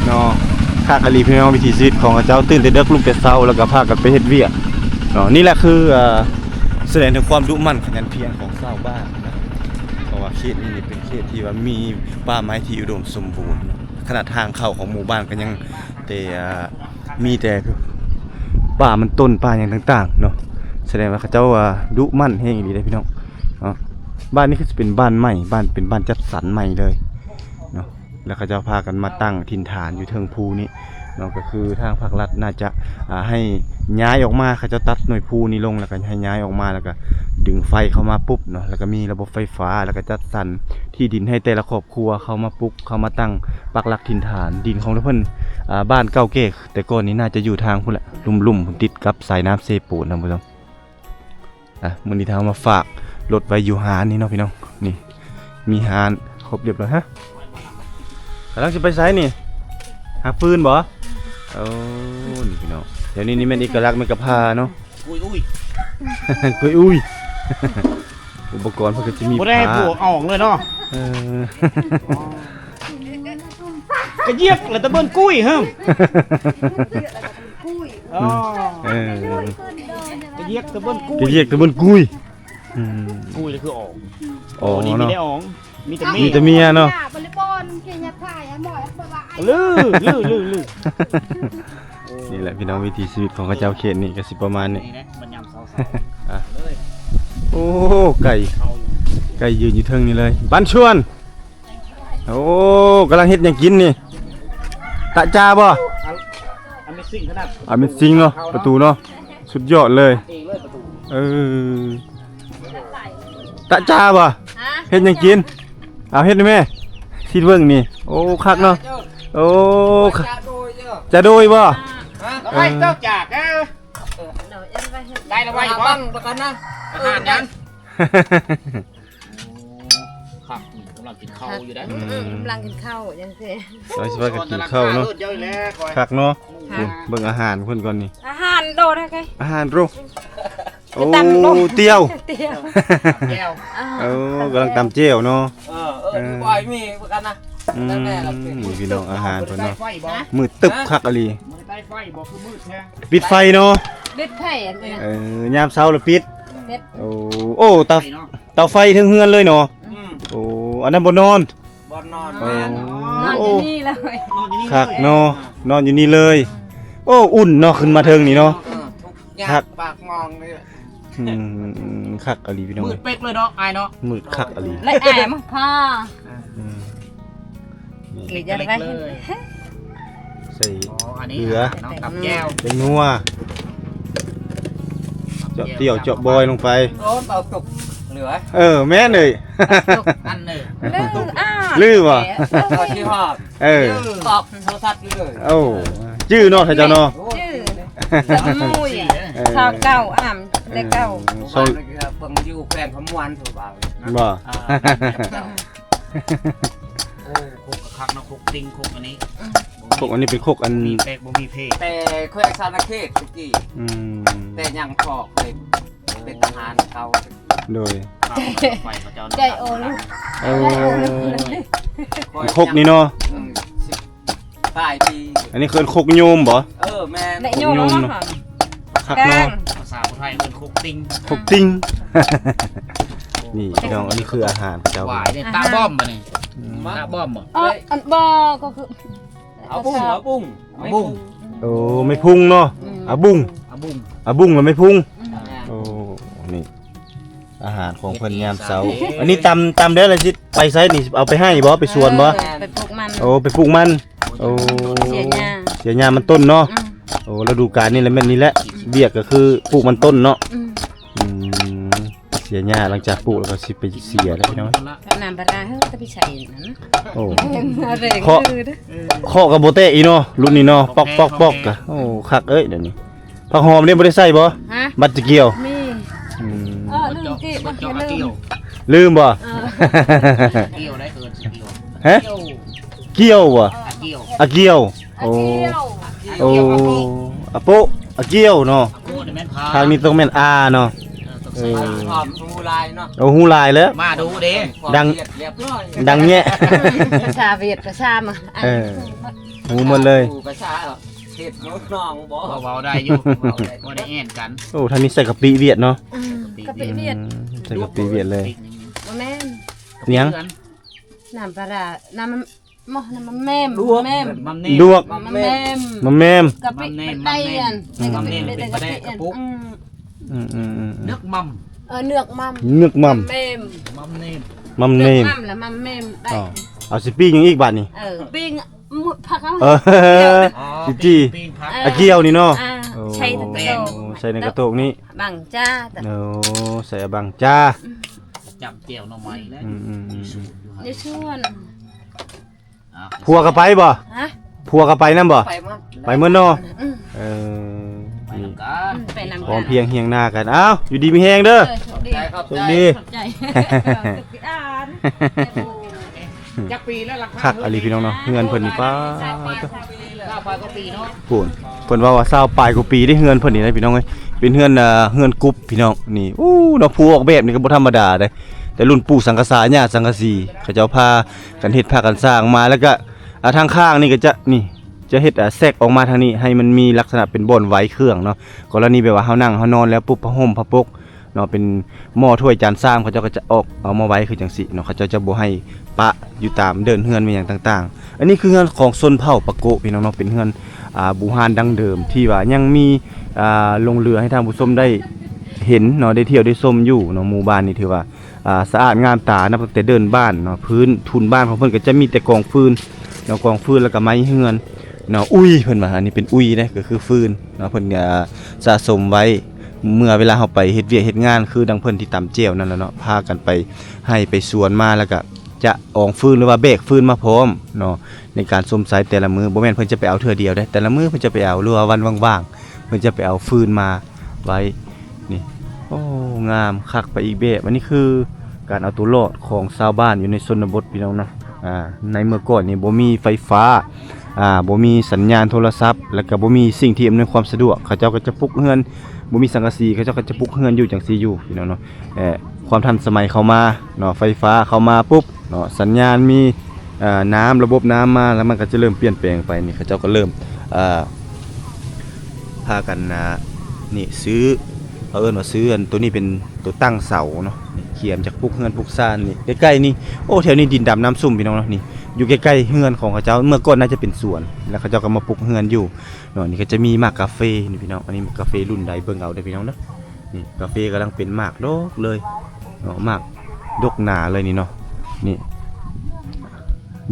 ເນາະ. ຄັກອີ່ຫຼີພີ່ນ້ອງ ວິຖີຊີວິດຂອງເຂົາເຈົ້າ ຕື່ນແຕ່ເດິກລຸກແຕ່ເຊົ້າ ແລ້ວກໍພາກັນໄປເຮັດວຽກເນາະ. ນີ້ແຫຼະຄື ເອີ ສະແດງເຖິງຄວາມດຸໝັ່ນຂະຫຍັນພຽນຂອງຊາວບ້ານນະ ເພາະວ່າເຂດນີ້ນີ້ເປັນເຂດທີ່ວ່າມີປ່າໄມ້ທີ່ອຸດົມສົມບູນເນາະ. ຂະໜາດທາງເຂົ້າຂອງໝູ່ບ້ານກໍຍັງແຕ່ ເອີ ມີແຕ່ປ່າມັນຕົ້ນ ປ່າຫຍັງຕ່າງໆເນາະ. ສະແດງວ່າເຂົາເຈົ້າ ເອີ ດຸໝັ່ນແຮງອີ່ຫຼີເດ້ພີ່ນ້ອງເນາະ. ບ້ານນີ້ຄືຊິເປັນບ້ານໃໝ່ ບ້ານ ເປັນບ້ານຈັດສັນໃໝ່ເລີຍເນາະ. ແລ້ວເຂົາເຈົ້າພາກັນມາຕັ້ງຖິ່ນຖານຢູ່ເທິງພູນີ້ເນາະ. ກໍຄືທາງພາກລັດໜ້າຈະ ອາ ໃຫ້ຍ້າຍອອກມາ ເຂົາເຈົ້າຕັດໜ່ວຍພູນີ້ລົງ ແລ້ວກໍໃຫ້ຍ້າຍອອກມາ ແລ້ວກໍດຶງໄຟເຂົ້າມາປຸບເນາະ. ແລ້ວກໍມີລະບົບໄຟຟ້າ ແລ້ວກໍຈັດສັນທີ່ດິນໃຫ້ແຕ່ລະຄອບຄົວເຂົ້າມາປຸກ ເຂົ້າມາຕັ້ງປັກຫຼັກຖິ່ນຖານ. ດິນຂອງເພິ່ນ ອາ ບ້ານເກົ່າແກ່ແຕ່ກ່ອນນີ້ໜ້າຈະຢູ່ທາງພຸ້ນແຫຼະ ລຸ່ມໆ ພຸ້ນ ຕິດກັບສາຍນ້ຳເຊໂປນ ທ່ານຜູ້ຊົມ. ອ່ະ ມື້ນີ້ເຮົາມາຝາກລົດໄວ້ຢູ່ຮ້ານນີ້ເນາະພີ່ນ້ອງ. ນີ້ ມີຮ້ານຄົບຮຽບຮ້ອຍ. ຮະ ກຳລັງຊິໄປໃສນີ້? ຫາຟືນບໍ່? ໂອ້ ນີ້ພີ່ນ້ອງ ແຖວນີ້ນີ້ແມ່ນເອກະລັກແມ່ນກະພາເນາະ. ອຸ້ຍອຸ້ຍ ອຸ້ຍອຸ້ຍ ອຸປະກອນເພິ່ນກໍຊິມີ ບໍ່ໄດ້ໃຫ້ ຜ້າ ຜົວເອົາອອກເລີຍເນາະ. ເອີ ກະຢຽກແລ້ວຕະເບິ່ນກຸ້ຍເຮີ້ມ. ອໍ ເອີ ກະຢຽກຕະເບິ່ນກຸ້ຍ ກະຢຽກຕະເບິ່ນກຸ້ຍ. ອືມ ກຸ້ຍລະຄືອອງ ອໍ ນີ້ມີແຕ່ອອງ ມີແຕ່ເມຍ ມີແຕ່ເມຍເນາະ. ບໍລິບອນເຄຍາຖ່າຍໝໍ ລືລືລືລື ນີ້ແຫຼະພີ່ນ້ອງ ວິຖີຊີວິດຂອງເຂົາເຈົ້າເຂດນີ້ກໍຊິປະມານນີ້. ອ່ະ ໂອ້ ໄກ່ ໄກ່ຢືນຢູ່ເທິງນີ້ເລີຍ ບ້ານຊວນ. ໂອ້ ກຳລັງເຮັດຫຍັງກິນນີ້? ຕະຈາບໍ່? ອາເມຊິງຂະໜາດ ອາເມຊິງເນາະ ປະຕູເນາະ ສຸດຍອດເລີຍ. ເອີ ຕະຈາບໍ່? ຮະ ເຮັດຫຍັງກິນ? ເອົາເຮັດແມ່ ຊິເບິ່ງນີ້. ໂອ້ ຄັກເນາະ. ໂອ້ ຈາໂດຍບໍ່? ຮະ ເອົາໄວ້ເຈົ້າຈາກ ເອີ ໄດ້ລະໄວ້ບໍ່? ບັງປະກັນນະ ອາຫານຫຍັງ? ຄັກ ກຳລັງກິນເຂົ້າຢູ່ເດ້. ອືມ ອືມ ກຳລັງກິນເຂົ້າຈັ່ງຊີ້ ກຳລັງຊິພາກັນກິນເຂົ້າເນາະ. ຄັກເນາະ. ເບິ່ງອາຫານເພິ່ນກ່ອນນີ້ ອາຫານໂດນ ອາຫານໂດ. ໂອ້ ຕຽວ ຕຽວ ແຈ່ວ. ໂອ້ ກຳລັງຕຳແຈ່ວເນາະ. ເອີ ເອີ ເອີ ບໍ່ມີຄືກັນນະ. ອືມ ນີ້ພີ່ນ້ອງ ອາຫານເພິ່ນເນາະ ມືດຕຶບ ຄັກອີ່ຫຼີ. ປິດໄຟເນາະ ປິດໄຟ. ເອີ ຍາມເຊົ້າລະປິດ. ໂອ້ ໂອ້ ເຕົາ ເຕົາໄຟເທິງເຮືອນເລີຍເນາະ. ອືມ ໂອ້ ອັນນັ້ນບ່ອນນອນ ບ່ອນນອນ. ໂອ້ ນອນຢູ່ນີ້ເລີຍ ນອນຢູ່ນີ້ເລີຍ. ຄັກເນາະ ນອນຢູ່ນີ້ເລີຍ. ໂອ້ ອຸ່ນເນາະ ຂຶ້ນມາເທິງນີ້ເນາະ. ເອີ ທຸກຍາກ ຄັກ ປາກໝອງນີ້. ອືມ ຄັກອີ່ຫຼີພີ່ນ້ອງ ມືດເປັກເລີຍເນາະ ອ້າຍເນາະ. ມືດຄັກອີ່ຫຼີ ແລະແອມພາ. ອືມ ນີ້ ນີ້ ເລັກເລີຍ ໃສ່ ອໍ ອັນນີ້ ເກືອ ເນາະ ກັບແຈ່ວ ແປ້ງນົວ ເຈາະຕ້ຽວ ເຈາະບອຍລົງໄປ. ໂອ້ ເອົາຕຸກເຫຼືອ. ເອີ ແມ່ນເອີຍ ຕຸກອັນເອີຍ ລື ລືບໍ່? ເອີ ເອີ ເອີ ອອກໂທລະທັດຢູ່ເລີຍ. ໂອ້ ຈື່ເນາະ ທ່ານເຈົ້າເນາະ ຈື່ ສາມໝູ່ ເອີ ຊາວເກົ້າ ອາມ ເອີ ເລກເກົ້າ. ເບິ່ງຢູ່ແຂວງຄຳມ່ວນຜູ້ບ່າວ ບໍ່? ອ່າ ໂອ້ ຄົກກະຄັກເນາະ ຄົກຕິງ ຄົກອັນນີ້. ອືມ ຄົກອັນນີ້ເປັນຄົກອັນ ມີແປກບໍ່ມີເພ ແຕ່ແຂວງສະຫວັນນະເຂດຕະກີ້. ອືມ ແຕ່ຍັງພໍເຄີຍເປັນທະຫານເຂົາ. ໂດຍ ໄປເຂົາເຈົ້າ ໃຈໂອ ເອີ ຄົກນີ້ເນາະ. ອືມ ປາຍປີ ອັນນີ້ເອີ້ນຄົກໂຍມບໍ່? ເອີ ແມ່ນ ໂຍມເນາະ. ຄັກເນາະ ພາສາຜູ້ໄທເອີ້ນຄົກຕິງ ຄົກຕິງ. ນີ້ພີ່ນ້ອງ ອັນນີ້ຄືອາຫານເຂົາເຈົ້າ ຫວາຍເດ້. ຕາບອມບໍ່ນີ້? ອືມ ຕາບອມບໍ່? ເອີ ອັນບໍ່ ກໍຄື ເອົາບຸ້ງ ເອົາບຸ້ງ ເອົາບຸ້ງ. ໂອ້ ໄມ້ພຸງເນາະ. ອືມ ອາບຸ້ງ ອາບຸ້ງ ອາບຸ້ງ ແລ້ວໄມ້ພຸງ. ອືມ ໂອ້ ນີ້ ອາຫານຂອງເພິ່ນຍາມເຊົ້າ. ອັນນີ້ຕຳ ຕຳແລ້ວລະຊິໄປໃສນີ້? ເອົາໄປໄຮ່ບໍ່? ໄປສວນບໍ່? ເອີ ໄປປູກມັນ. ໂອ້ ໄປປູກມັນ. ໂອ້ ເສຍຫຍ້າ ເສຍຫຍ້າມັນຕົ້ນເນາະ. ອືມ ໂອ້ ລະດູການນີ້ແຫຼະ ແມ່ນນີ້ແຫຼະ. ອືມ ວຽກກໍຄືປູກມັນຕົ້ນເນາະ. ອືມ ອືມ ເສຍຫຍ້າ ຫຼັງຈາກປູກແລ້ວກໍຊິໄປເສຍແລ້ວພີ່ນ້ອງ. ນ້ຳປາດາເຮີ້ ແຕ່ໄປໃສ່ນັ້ນ. ໂອ້ ເຄາະ ເຄາະກໍບໍ່ແຕກອີກເນາະ ລຸ້ນນີ້ເນາະ. ປອກໆໆ ກະ ໂອ້ ຄັກເອີຍ ດຽວນີ້. ຜັກຫອມນີ້ບໍ່ໄດ້ໃສ່ບໍ່? ຮະ? ບັດຈະກ່ຽວ ມີ. ອືມ ເອີ ລືມ ລືມ ລືມບໍ່? ເອີ ກ່ຽວໄດ້ ເອີ້ນກ່ຽວ. ຮະ? ກ່ຽວບໍ່? ອາກ່ຽວ ອາກ່ຽວ. ໂອ້ ອາໂປະ ອາກ່ຽວເນາະ. ພາກນີ້ຕ້ອງແມ່ນອາເນາະ. ເອີ ຕ້ອງ ເອີ ຫອມຮູ້ຫຼາຍເນາະ ໂອ້ ຮູ້ຫຼາຍແລ້ວ ມາດູເດ້ ຄວາມ ດັງ ລຽບຮ້ອຍ ດັງແຍະ ພາສາຫວຽດ ພາສາມາ ເອີ ຮູ້ໝົດເລີຍ ພາສາເຂດເມືອງນອງບໍ ເວົ້າໄດ້ຢູ່ ບໍ່ໄດ້ແອ່ນກັນ ໂອ້ ທາງນີ້ໃສ່ກະປິຫວຽດເນາະ ອືມ ກະປິຫວຽດ ອືມ ໃສ່ກະປິຫວຽດເລີຍ ບໍ່ແມ່ນ ຫຍັງ ນ້ຳປາຮ້າ ນ້ຳ ໝໍ້ ນ້ຳໝໍ້ແມມ ດວກ ແມມ ໝໍ້ແມມ ດວກ ໝໍ້ແມມ ໝໍ້ແມມ ກະປິ ໝໍ້ແມມ ໄດ້ອັນ ໝໍ້ແມມ ໃສ່ກະປິ ເປັນປາແດກກະປຸກ ອືມ ອືມໆໆ ເນືອກໝໍ້ ເອີ ເນືອກໝໍ້ ເນືອກໝໍ້ ໝໍ້ແມມ ໝໍ້ແມມ ໝໍ້ແມມ ເນືອກໝໍ້ ແລ້ວໝໍ້ແມມໄດ້ ອໍ ເອົາຊິປີ້ງຫຍັງອີກບາດນີ້ ເອີ ປີ້ງໝົດຜັກເອົາ ເອີ ອໍ ຊິຈີ່ ປີ້ງ ປີ້ງຜັກ ເອີ ອາກ່ຽວນີ້ເນາະ ອ່າ ໂອ້ ໃສ່ໃນກະໂຕກ ໃສ່ໃນກະໂຕກນີ້ ບັງຈ້າ ໂອ້ ໃສ່ບັງຈ້າ ອືມ ຈຳແຈ່ວໜໍ່ໄມ້ແລ້ວ ອືມໆໆ ຢູ່ສວນ ຢູ່ສວນ ອ່າ ຜົວກໍໄປບໍ່? ຮະ? ຜົວກໍໄປນຳບໍ່? ໄປໝົດ ໄປໝົດເນາະ ອືມ ເອີ ໄປນຳກັນ ນີ້ ອືມ ໄປນຳກັນ ພ້ອມພຽງຮຽງໜ້າກັນ ອ້າວ ຢູ່ດີມີແຮງເດີ ເອີ ໂຊກດີ ຂອບໃຈ ຂອບໃຈ ໂຊກດີ ຂອບໃຈ ອ່ານ ຈັກປີແລ້ວຫຼັງຄາ ຄັກອີ່ຫຼີພີ່ນ້ອງເນາະ ເຮືອນເພິ່ນນີ້ ປ້າດ ຊາວປາຍກວ່າປີເນາະ ພຸ້ນ ເພິ່ນເວົ້າວ່າຊາວປາຍກວ່າປີເດ້ ເຮືອນເພິ່ນນີ້ນະພີ່ນ້ອງເອີຍ ເປັນເຮືອນ ເອີ ເຮືອນກຸບພີ່ນ້ອງ ນີ້ ໂອ້ ເນາະ ຜູ້ອອກແບບນີ້ກໍບໍ່ທຳມະດາເດ້ ແຕ່ລຸ້ນປູ່ສັງກະສາ ຍ່າສັງກະສີ ເຂົາເຈົ້າພາກັນເຮັດ ພາກັນສ້າງມາ ແລ້ວກໍ ອ່າ ທາງຂ້າງນີ້ກໍຈະ ນີ້ ຈະເຮັດ ອ່າ ແຊກອອກມາທາງນີ້ ໃຫ້ມັນມີລັກສະນະເປັນບ່ອນໄວ້ເຄື່ອງເນາະ ກໍລະນີແບບວ່າເຮົານັ່ງເຮົານອນແລ້ວປຸບ ຜ້າຫົ່ມຜ້າປົກ ເນາະ ເປັນໝໍ້ຖ້ວຍຈານຊາມ ເຂົາເຈົ້າກໍຈະອອກເອົາມາໄວ້ຄືຈັ່ງຊີ້ເນາະ ເຂົາເຈົ້າຈະບໍ່ໃຫ້ປະຢູ່ຕາມເດີ່ນເຮືອນແມ່ນຫຍັງຕ່າງໆ ອັນນີ້ຄືເຮືອນຂອງຊົນເຜົ່າປາໂກະພີ່ນ້ອງເນາະ ເປັນເຮືອນ ອ່າ ບູຮານດັ້ງເດີມ ທີ່ວ່າຍັງມີ ອ່າ ຫຼົງເຫຼືອໃຫ້ທ່ານຜູ້ຊົມໄດ້ເຫັນເນາະ ໄດ້ທ່ຽວໄດ້ຊົມຢູ່ເນາະ ໝູ່ບ້ານນີ້ຖືວ່າ ອ່າ ສະອາດງາມຕາ ນັບຕັ້ງແຕ່ເດີ່ນບ້ານເນາະ ພື້ນທຸນບ້ານຂອງເພິ່ນກໍຈະມີແຕ່ກອງຟືນເນາະ ກອງຟືນ ແລ້ວກໍໄມ້ເຮືອນ ເນາະ ອຸຍ ເພິ່ນວ່າ ອັນນີ້ເປັນອຸຍເດ້ ກໍຄືຟືນເນາະ ເພິ່ນ ອ່າ ສະສົມໄວ້ ເມື່ອເວລາເຮົາໄປເຮັດວຽກເຮັດງານ ຄືດັ່ງເພິ່ນທີ່ຕຳແຈ່ວນັ້ນແຫຼະເນາະ ພາກັນໄປໄຮ່ໄປສວນມາ ແລ້ວກະຈະອອງຟືນ ຫຼືວ່າແບກຟືນມາພ້ອມເນາະ ໃນການຊົມໄຊແຕ່ລະມື້ ບໍ່ແມ່ນເພິ່ນຈະໄປເອົາເທື່ອດຽວເດ້ ແຕ່ລະມື້ເພິ່ນຈະໄປເອົາ ຫຼືວ່າວັນວ່າງໆ ເພິ່ນຈະໄປເອົາຟືນມາໄວ້ ນີ້ ໂອ້ ງາມຄັກໄປອີກແບບ ອັນນີ້ຄືການເອົາຕົວລອດຂອງຊາວບ້ານຢູ່ໃນຊົນນະບົດ ພີ່ນ້ອງເນາະ ອ່າ ໃນເມື່ອກ່ອນນີ້ບໍ່ມີໄຟຟ້າ ອ່າ ບໍ່ມີສັນຍານໂທລະສັບ ແລ້ວກໍບໍ່ມີສິ່ງທີ່ອຳນວຍຄວາມສະດວກ ເຂົາເຈົ້າກໍຈະປຸກເຮືອນ ບໍ່ມີສັງກະສີ ເຂົາເຈົ້າກໍຈະປຸກເຮືອນຢູ່ຈັ່ງຊີ້ຢູ່ ພີ່ນ້ອງເນາະ ເອີ ຄວາມທັນສະໄໝເຂົ້າມາເນາະ ໄຟຟ້າເຂົ້າມາປຸບເນາະ ສັນຍານມີ ເອີ ນ້ຳ ລະບົບນ້ຳມາ ແລ້ວມັນກໍຈະເລີ່ມປ່ຽນແປງໄປ ນີ້ເຂົາເຈົ້າກໍເລີ່ມ ເອີ ພາກັນ ອ່າ ນີ້ ຊື້ ເຂົາເອີ້ນວ່າຊື້ ອັນໂຕນີ້ເປັນໂຕຕັ້ງເສົາເນາະ ນີ້ ຂຽມຈາກປຸກເຮືອນປຸກຊານນີ້ ໃກ້ໆນີ້ ໂອ້ ແຖວນີ້ດິນດຳນ້ຳຊຸ່ມ ພີ່ນ້ອງເນາະ ນີ້ ຢູ່ໃກ້ໆເຮືອນຂອງເຂົາເຈົ້າ ເມື່ອກ່ອນໜ້າຈະເປັນສວນ ແລ້ວເຂົາເຈົ້າກໍມາປຸກເຮືອນຢູ່ເນາະ ນີ້ກໍຈະມີໝາກກາເຟນີ້ ພີ່ນ້ອງ ອັນນີ້ໝາກກາເຟລຸ້ນໃດ ເບິ່ງເອົາເດີ ພີ່ນ້ອງເດີ ນີ້ ກາເຟກຳລັງເປັນໝາກດົກເລີຍເນາະ ໝາກດົກໜາເລີຍນີ້ເນາະ ນີ້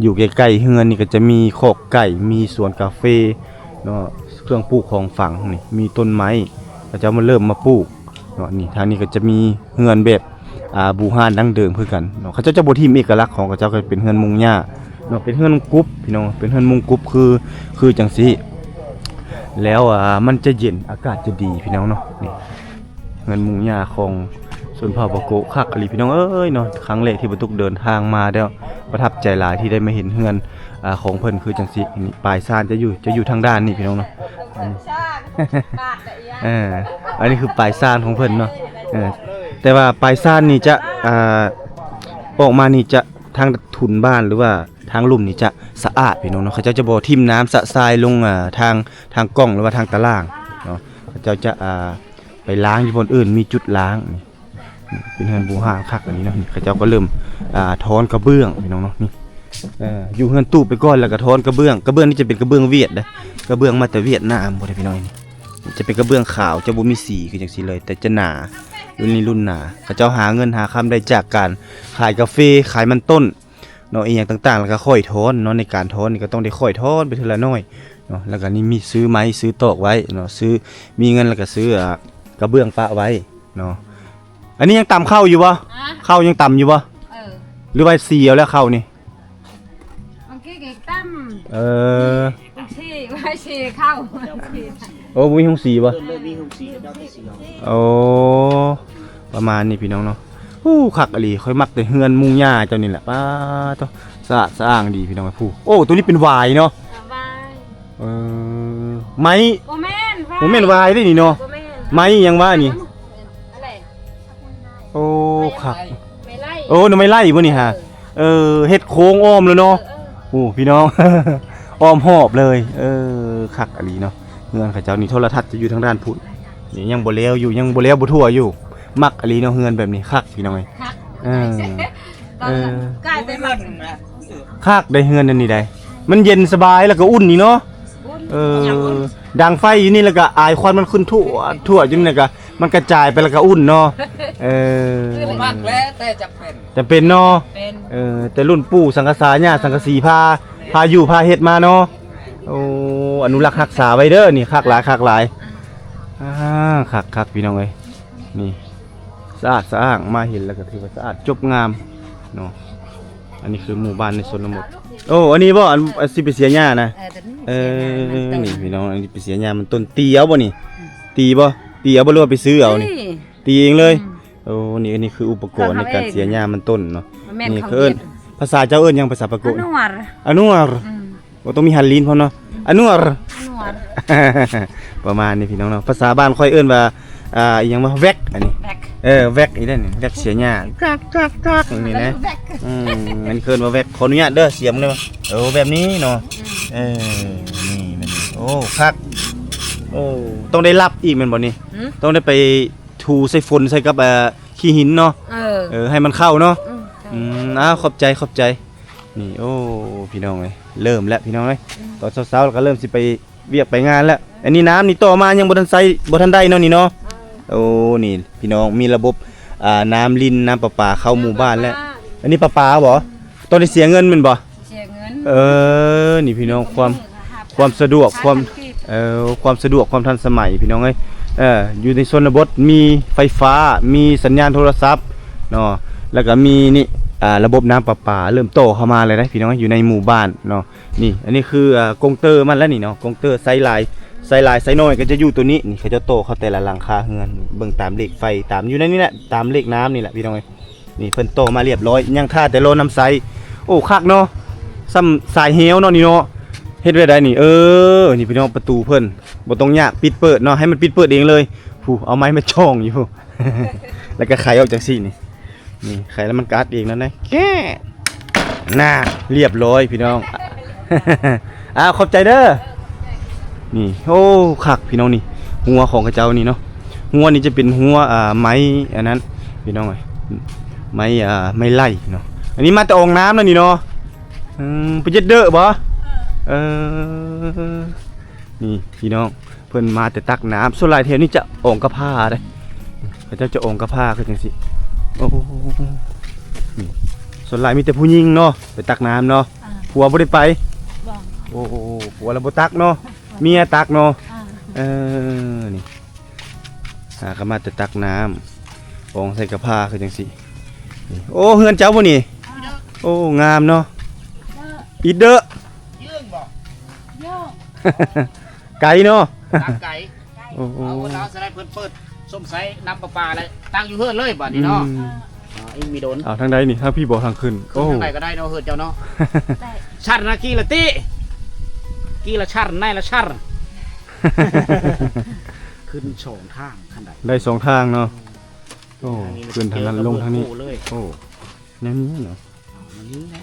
ຢູ່ໃກ້ໆເຮືອນນີ້ກໍຈະມີຄອກໄກ່ ມີສວນກາເຟເນາະ ເຄື່ອງປູກຂອງຝັງນີ້ ມີຕົ້ນໄມ້ ເຂົາເຈົ້າມາເລີ່ມມາປູກເນາະ ນີ້ ທາງນີ້ກໍຈະມີເຮືອນແບບ ອ່າ ບູຮານດັ້ງເດີມຄືກັນເນາະ ເຂົາເຈົ້າຈະບໍ່ຖິ້ມເອກະລັກຂອງເຂົາເຈົ້າ ກໍເປັນເຮືອນມຸງຫຍ້າເນາະ ເປັນເຮືອນມຸງກຸບ ພີ່ນ້ອງ ເປັນເຮືອນມຸງກຸບ ຄື ຄືຈັ່ງຊີ້ ແລ້ວ ອ່າ ມັນຈະເຢັນ ອາກາດຈະດີ ພີ່ນ້ອງເນາະ ນີ້ ເຮືອນມຸງຫຍ້າຂອງຊົນເຜົ່າປາໂກະ ຄັກອີ່ຫຼີພີ່ນ້ອງເອີຍເນາະ ຄັ້ງແລກທີ່ບ່າວຕຸກເດີນທາງມາແລ້ວ ປະທັບໃຈຫຼາຍທີ່ໄດ້ມາເຫັນເຮືອນ ອ່າ ຂອງເພິ່ນຄືຈັ່ງຊີ້ ນີ້ ປາຍຊານຈະຢູ່ ຈະຢູ່ທາງດ້ານນີ້ພີ່ນ້ອງເນາະ ອັນນີ້ ເອີ ອັນນີ້ຄືປາຍຊານຂອງເພິ່ນເນາະ ເອີ ແຕ່ວ່າປາຍຊານນີ້ຈະ ອ່າ ອອກມານີ້ຈະ ທາງທຸນບ້ານ ຫຼືວ່າທາງລຸ່ມນີ້ຈະສະອາດພີ່ນ້ອງເນາະ ເຂົາເຈົ້າຈະບໍ່ຖິ້ມນ້ຳຊະຊາຍລົງ ອ່າ ທາງ ທາງກ້ອງ ຫຼືວ່າທາງຕະລ່າງເນາະ ເຂົາເຈົ້າຈະ ອ່າ ໄປລ້າງຢູ່ບ່ອນອື່ນ ມີຈຸດລ້າງ ນີ້ ເປັນເຮືອນບູຮານຄັກອັນນີ້ເນາະ ນີ້ເຂົາເຈົ້າກໍເລີ່ມ ອ່າ ທ້ອນກະເບື້ອງພີ່ນ້ອງເນາະ ນີ້ ເອີ ຢູ່ເຮືອນຕູບໄປກ່ອນ ແລ້ວກໍທ້ອນກະເບື້ອງ ກະເບື້ອງນີ້ຈະເປັນກະເບື້ອງຫວຽດເດ້ ກະເບື້ອງມາແຕ່ຫວຽດນາມພຸ້ນເດ້ພີ່ນ້ອງ ນີ້ຈະເປັນກະເບື້ອງຂາວ ຈະບໍ່ມີສີຄືຈັ່ງຊີ້ເລີຍ ແຕ່ຈະໜາ ລຸ້ນນີ້ລຸ້ນໜາ ເຂົາເຈົ້າຫາເງິນຫາຄຳໄດ້ຈາກການຂາຍກາເຟ ຂາຍມັນຕົ້ນ ເນາະ ອີ່ຫຍັງຕ່າງໆ ແລ້ວກໍຄ່ອຍທ້ອນເນາະ ໃນການທ້ອນນີ້ກໍຕ້ອງໄດ້ຄ່ອຍທ້ອນໄປເທື່ອລະໜ້ອຍເນາະ ແລ້ວກໍນີ້ມີຊື້ໄມ້ຊື້ຕອກໄວ້ເນາະ ຊື້ ມີເງິນແລ້ວກໍຊື້ ອ່າ ກະເບື້ອງປະໄວ້ເນາະ ອັນນີ້ຍັງຕຳເຂົ້າຢູ່ບໍ່? ຮະ? ເຂົ້າຍັງຕຳຢູ່ບໍ່? ເອີ ຫຼືວ່າສີເອົາແລ້ວເຂົ້ານີ້? ບາງທີກໍຕຳ ເອີ ບາງທີວ່າສີເຂົ້າ ໂອ້ ບໍ່ມີໂຮງສີບໍ່? ເອີ ເລີຍມີໂຮງສີ ເຈົ້າໄປສີເອົາ ໂອ້ ປະມານນີ້ພີ່ນ້ອງເນາະ ໂອ້ ຄັກອີ່ຫຼີ ຂ້ອຍມັກແຕ່ເຮືອນມຸງຫຍ້າເຈົ້ານີ້ແຫຼະ ປ້າໂທ້ ສະອາດສະອ້າງດີພີ່ນ້ອງ ຜູ້ ໂອ້ ໂຕນີ້ເປັນຫວາຍເນາະ ຫວາຍ ເອີ ໄມ້ ບໍ່ແມ່ນຫວາຍ ບໍ່ແມ່ນຫວາຍເດ້ນີ້ເນາະ ບໍ່ແມ່ນ ໄມ້ຫຍັງຫວານີ້? ອັນໃດ? ຄັກ ໄມ້ໄລ່ ໂອ້ ໜໍ່ໄມ້ໄລ່ບໍ່ນີ້ຫາ ເອີ ເອີ ເຮັດໂຄ້ງອ້ອມເລີຍເນາະ ເອີ ເອີ ໂອ້ ພີ່ນ້ອງ ອ້ອມຮອບເລີຍ ເອີ ຄັກອີ່ຫຼີເນາະ ເຮືອນເຂົາເຈົ້ານີ້ ໂທລະທັດຈະຢູ່ທາງດ້ານພຸ້ນ ນີ້ຍັງບໍ່ແລ້ວຢູ່ ຍັງບໍ່ແລ້ວບໍ່ທົ່ວຢູ່ ມັກອີ່ຫຼີເນາະ ເຮືອນແບບນີ້ ຄັກພີ່ນ້ອງເອີຍ ຄັກ ເອີ ເອີ ກາຍໄປມັກ ຄັກໄດເຮືອນອັນນີ້ໄດ ມັນເຢັນສະບາຍ ແລ້ວກໍອຸ່ນນີ້ເນາະ ເອີ ດັງໄຟຢູ່ນີ້ ແລ້ວກໍອາຍຄວັນມັນຂຶ້ນທົ່ວ ທົ່ວຢູ່ນີ້ ແລ້ວກໍມັນກະຈາຍໄປ ແລ້ວກໍອຸ່ນເນາະ ເອີ ບໍ່ມັກແຫຼະ ແຕ່ຈຳເປັນ ຈຳເປັນເນາະ ເປັນ ເອີ ແຕ່ລຸ້ນປູ່ສັງກະສາ ຍ່າສັງກະສີ ພາ ພາຢູ່ພາເຮັດມາເນາະ ໂອ້ ອະນຸລັກຮັກສາໄວ້ເດີ ນີ້ຄັກຫຼາຍ ຄັກຫຼາຍ ອ່າ ຄັກໆ ພີ່ນ້ອງເອີຍ ນີ້ ສະອາດສະອ້າງ ມາເຫັນແລ້ວກໍຖືວ່າສະອາດຈົບງາມເນາະ ອັນນີ້ຄືໝູ່ບ້ານໃນຊົນນະບົດ ໂອ້ ອັນນີ້ບໍ່ ອັນ ອັນຊິໄປເສຍຫຍ້ານະ ເອີ ໂຕນີ້ ເອີ ເສຍຫຍ້າມັນຕົ້ນ ນີ້ພີ່ນ້ອງ ອັນນີ້ໄປເສຍຫຍ້າມັນຕົ້ນ ຕີເອົາບໍ່ນີ້ ຕີບໍ່ ຕີເອົາບໍ່ ຫຼືວ່າໄປຊື້ເອົານີ້ ຕີເອງເລີຍ ອືມ ໂອ້ ນີ້ ອັນນີ້ຄືອຸປະກອນໃນການເສຍຫຍ້າມັນຕົ້ນເນາະ ນີ້ເຂົາເອີ້ນ ພາສາເຈົ້າເອີ້ນຫຍັງ ພາສາປາໂກະ ອານຸວາ ອານຸວາ ອືມ ບໍ່ຕ້ອງມີຫັນລີ້ນພ້ອມເນາະ ອານົວ ອານົວ ປະມານນີ້ພີ່ນ້ອງເນາະ ພາສາບ້ານຂ້ອຍເອີ້ນວ່າ ອ່າ ອີ່ຫຍັງວະ ແວັກ ອັນນີ້ ແວັກ ເອີ ແວັກອີກແລ້ວນີ້ ແວັກເສຍຫຍ້າ ກາກໆໆ ນີ້ນະ ອືມ ອັນນີ້ເອີ້ນວ່າແວັກ ຂໍອະນຸຍາດເດີ ສຽມເລີຍ ເອີ ແບບນີ້ເນາະ ອືມ ເອີ ນີ້ແມ່ນ ໂອ້ ຄັກ ໂອ້ ຕ້ອງໄດ້ລັບອີກແມ່ນບໍ່ນີ້ ຫື? ຕ້ອງໄດ້ໄປ ຖູໃສ່ຝົນໃສ່ກັບ ເອີ ຂີ້ຫີນເນາະ ເອີ ເອີ ໃຫ້ມັນເຂົ້າເນາະ ອືມ ອືມ ອ້າວ ຂອບໃຈ ຂອບໃຈ ນີ້ ໂອ້ ພີ່ນ້ອງເອີຍ ເລີ່ມແລ້ວພີ່ນ້ອງເອີຍ ອືມ ຕອນເຊົ້າໆ ແລ້ວກໍເລີ່ມຊິໄປວຽກໄປງານແລ້ວ ອັນນີ້ນ້ຳນີ້ຕໍ່ມາຍັງບໍ່ທັນໃຊ້ ບໍ່ທັນໄດ້ເນາະນີ້ເນາະ ເອີ ໂອ້ ນີ້ພີ່ນ້ອງ ມີລະບົບ ອ່າ ນ້ຳລິນ ນ້ຳປະປາເຂົ້າໝູ່ບ້ານແລ້ວ ປະປາ ອັນນີ້ປະປາບໍ່? ຕ້ອງໄດ້ເສຍເງິນແມ່ນບໍ່? ເສຍເງິນ ເອີ ນີ້ພີ່ນ້ອງ ຄວາມ ຄວາມສະດວກ ຄວາມ ເອີ ຄວາມສະດວກ ຄວາມທັນສະໄໝ ພີ່ນ້ອງເອີຍ ເອີ ຢູ່ໃນຊົນນະບົດ ມີໄຟຟ້າ ມີສັນຍານໂທລະສັບເນາະ ແລ້ວກໍມີນີ້ ອ່າ ລະບົບນ້ຳປະປາ ເລີ່ມຕໍ່ເຂົ້າມາແລ້ວເດ້ ພີ່ນ້ອງເອີຍ ຢູ່ໃນໝູ່ບ້ານເນາະ ນີ້ ອັນນີ້ຄື ອ່າ ກົງເຕີມັນແຫຼະນີ້ເນາະ ກົງເຕີໄຊຫຼາຍ ໄຊຫຼາຍ ໄຊນ້ອຍກໍຈະຢູ່ໂຕນີ້ ນີ້ ເຂົາເຈົ້າຕໍ່ເຂົ້າແຕ່ລະຫຼັງຄາເຮືອນ ເບິ່ງຕາມເລກໄຟ ຕາມ ຢູ່ໃນນີ້ແຫຼະ ຕາມເລກນ້ຳນີ້ແຫຼະ ພີ່ນ້ອງເອີຍ ນີ້ເພິ່ນຕໍ່ມາລຽບຮ້ອຍ ຍັງຖ້າແຕ່ລໍນ້ຳໃຊ້ ໂອ້ ຄັກເນາະ ສ່ຳສາຍແຮ້ວເນາະນີ້ເນາະ ເຮັດແບບໃດນີ້ ເອີ ນີ້ພີ່ນ້ອງ ປະຕູເພິ່ນ ບໍ່ຕ້ອງຍາກ ປິດເປີດເນາະ ໃຫ້ມັນປິດເປີດເອງເລີຍ ຜູ້ ເອົາໄມ້ມາຈ່ອງຢູ່ ແລ້ວກໍໄຂອອກຈັ່ງຊີ້ນີ້ ນີ້ ໄຂແລ້ວມັນກໍອັດເອງນັ້ນນະ ແກ້ ນ່າ ລຽບຮ້ອຍພີ່ນ້ອງ ອ້າວ ຂອບໃຈເດີ ນີ້ ໂອ້ ຄັກພີ່ນ້ອງນີ້ ຮົ້ວຂອງເຂົາເຈົ້ານີ້ເນາະ ຮົ້ວນີ້ຈະເປັນຮົ້ວ ອ່າ ໄມ້ອັນນັ້ນພີ່ນ້ອງເອີຍ ໄມ້ ອ່າ ໄມ້ໄລ່ເນາະ ອັນນີ້ມາແຕ່ອ່ອງນ້ຳແລ້ວນີ້ເນາະ ອືມ ໄປເຈັດເດີບໍ່ ເອີ ນີ້ພີ່ນ້ອງ ເພິ່ນມາແຕ່ຕັກນ້ຳ ສ່ວນຫຼາຍແຖວນີ້ຈະອອງກະພ້າເດ້ ເຂົາເຈົ້າຈະອອງກະພ້າຄືຈັ່ງຊີ້ ໂອ້ ນີ້ ສ່ວນຫຼາຍມີແຕ່ຜູ້ຍິງເນາະ ໄປຕັກນ້ຳເນາະ ອ່າ ຜົວບໍ່ໄດ້ໄປ ບໍ່ ໂອ້ ຜົວລະບໍ່ຕັກເນາະ ເມຍຕັກເນາະ ອ່າ ເອີ ນີ້ ຫາກໍມາແຕ່ຕັກນ້ຳ ອອງໃສ່ກະພ້າຄືຈັ່ງຊີ້ ນີ້ ໂອ້ ເຮືອນເຈົ້າບໍ່ນີ້ ອ່າ ໂອ້ ງາມເນາະ ອິດເດີ ຢືນບໍ່ ຍອກ ໄກເນາະ ຕາມໄກ ໂອ້ໂຫ ເອົາເພິ່ນເອົາສະໄລເພິ່ນເປີດຊົມໃຊ້ນ້ຳປະປາແລ້ວ ຕັ້ງຢູ່ເຮືອນເລີຍບາດນີ້ເນາະ ອືມ ອ່າ ອີກມີດົນ ເອົາທາງໃດນີ້ ທາງພີ້ບໍ່ ທາງຂຶ້ນ ຂຶ້ນ ໂອ້ ທາງໃດກໍໄດ້ເນາະ ເຮືອນເຈົ້າເນາະ ໄດ້ ຊັ້ນນະກີລະຕິ ກີລະຊັ້ນ ໃນລະຊັ້ນ ຂຶ້ນສອງທາງ ໄດ້ສອງທາງເນາະ ໂອ້ ທາງນີ້ ຂຶ້ນທາງນັ້ນ ລົງທາງນີ້ ໂອ້ ແນວນີ້ເນາະ ເອົາ ແນວນີ້ນະ